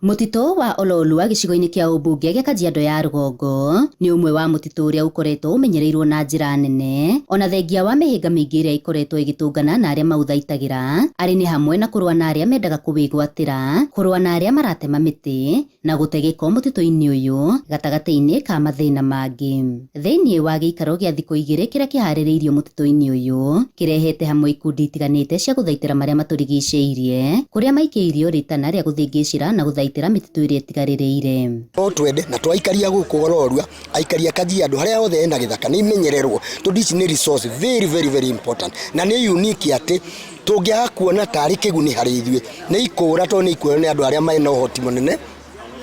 Mũtitũ wa Ololua gĩcigo-inĩ kĩa ũmbunge gĩa Kajiado ya Rũgongo nĩ ũmwe wa mũtitũ ũrĩa ũkoretwo ũmenyereirwo na njĩra nene, ona thengia wa mĩhĩnga mĩingĩ ĩrĩa ĩkoretwo ĩgĩtũngana na arĩa maũthaitagĩra, arĩ nĩ hamwe na kũrũa na arĩa mendaga kũwĩgwatĩra, kũrũa na arĩa maratema mĩtĩ na gũte gĩko mũtitũ-inĩ ũyũ gatagatĩ-inĩ ka mathĩna mangĩ. Thĩinĩ wa gĩikaro gĩa thikũ 2 kĩrĩa kĩharĩrĩirio mũtitũ-inĩ ũyũ, kĩrehete hamwe ikundi itiganĩte cia gũthaitĩra marĩa matũrigicĩirie, kũrĩa maikĩirio rĩtana rĩa gũthĩngĩcĩra na gũthaitĩra mĩtitũ ĩrĩa ĩtigarĩrĩire. No twende na twaikaria gũkũ Ololua, aikaria Kajiado harĩa hothe hena gĩthaka nĩ imenyererwo tondũ ici nĩ resource very very very important na nĩ unique atĩ tũngĩaga kuona tarĩ kĩguni harĩ ithuĩ nĩ ikũra tondũ nĩ ikuonwo nĩ andũ arĩa mena ũhoti mũnene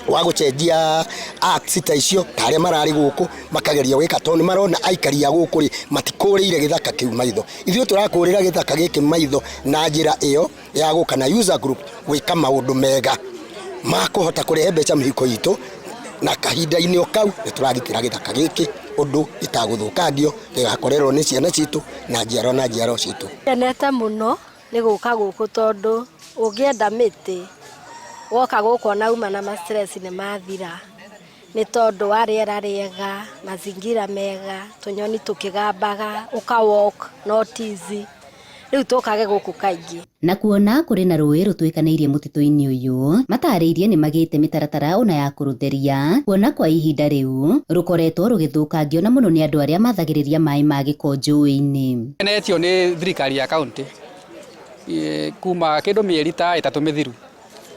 wa gũcenjia acts ta icio ta arĩa mararĩ gũkũ makageria gwĩka tondũ nĩ marona aikari a gũkũ rĩ matikũrĩire gĩthaka kĩu maitho. Ithuĩ tũrakũrĩra gĩthaka gĩkĩ maitho na njĩra ĩyo ya gũka na user group gwĩka maũndũ mega ma kũhota kũrehe mbeca mĩhuko itũ na kahinda-inĩ o kau nĩ tũragitĩra gĩthaka gĩkĩ ũndũ gĩtagũthũkangio gĩgakorerwo nĩ ciana citũ na njiarwa na njiarwa citũ. Ngenete mũno nĩ gũka gũkũ tondũ ũngĩenda mĩtĩ woka gũkũ ona uma na ma stress nĩ mathira nĩ tondũ wa rĩera rĩega, mazingira mega, tũnyoni tũkĩgambaga, ũka walk not easy. Rĩu tũkage gũkũ kaingĩ. Na kuona kũrĩ na rũĩ rũtuĩkanĩirie mũtitũ-inĩ ũyũ, matarĩirie nĩ magĩte mĩtaratara ona ya kũrũtheria, kuona kwa ihinda rĩu rũkoretwo rũgĩthũkangio na mũno nĩ andũ arĩa mathagĩrĩria maĩ ma gĩko njũĩ-inĩ. Kenetio nĩ thirikari ya kaunti kuma kĩndũ mĩeri ta 3 mĩthiru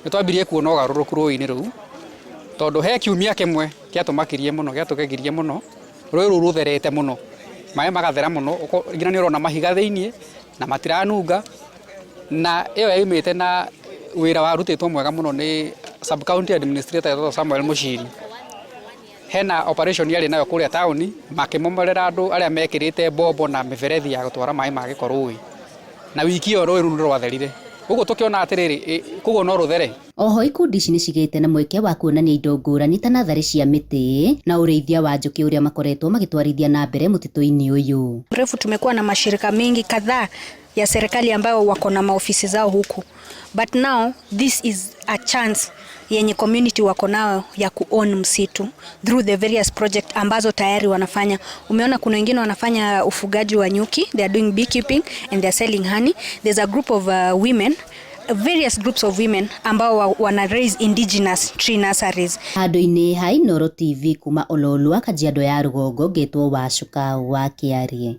nĩ twambirie kuona ũgarũrũku rũĩ-inĩ rũu tondũ he kiumia kĩmwe gĩatũmakirie mũno, gĩatũgegirie mũno, rũĩ rũu rũtherete mũno, maĩ magathera mũno, nginya nĩ ũrona mahiga thĩiniĩ na matiranunga, na ĩyo yaumĩte na wĩra warutĩtwo mwega mũno nĩ sub county administrator etagwo Samuel Muchiri. Hena operation yarĩ nayo kũrĩa taũni makĩmomorera andũ arĩa mekĩrĩte mbombo na mĩberethi ya gũtwara maĩ ma gĩko rũĩ, na wiki ĩyo rũĩ rũu nĩ rwatherire. Ũguo tũkĩona atĩrĩrĩ, koguo no rũthere. Oho ikundi ici nĩ cigĩte na mweke wa kuonania indo ngũrani ta natharĩ cia mĩtĩ na ũrĩithia wa njũkĩ ũrĩa makoretwo magĩtwarithia na mbere mũtitũ-inĩ ũyũ. Mrefu tumekuwa na mashirika mengi kadhaa ya serikali ambayo wako na maofisi zao huku, but now this is a chance yenye community wako nayo ya ku-own msitu through the various project ambazo tayari wanafanya. Umeona kuna wengine wanafanya ufugaji wa nyuki, they are doing beekeeping and they are selling honey. There's a group of women, various groups of women ambao wana raise indigenous tree nurseries. Handũ-inĩ ha Inooro TV kuma Ololua, Kajiado ya Rũgongo, ngetwo Wacuka wa Kĩarie.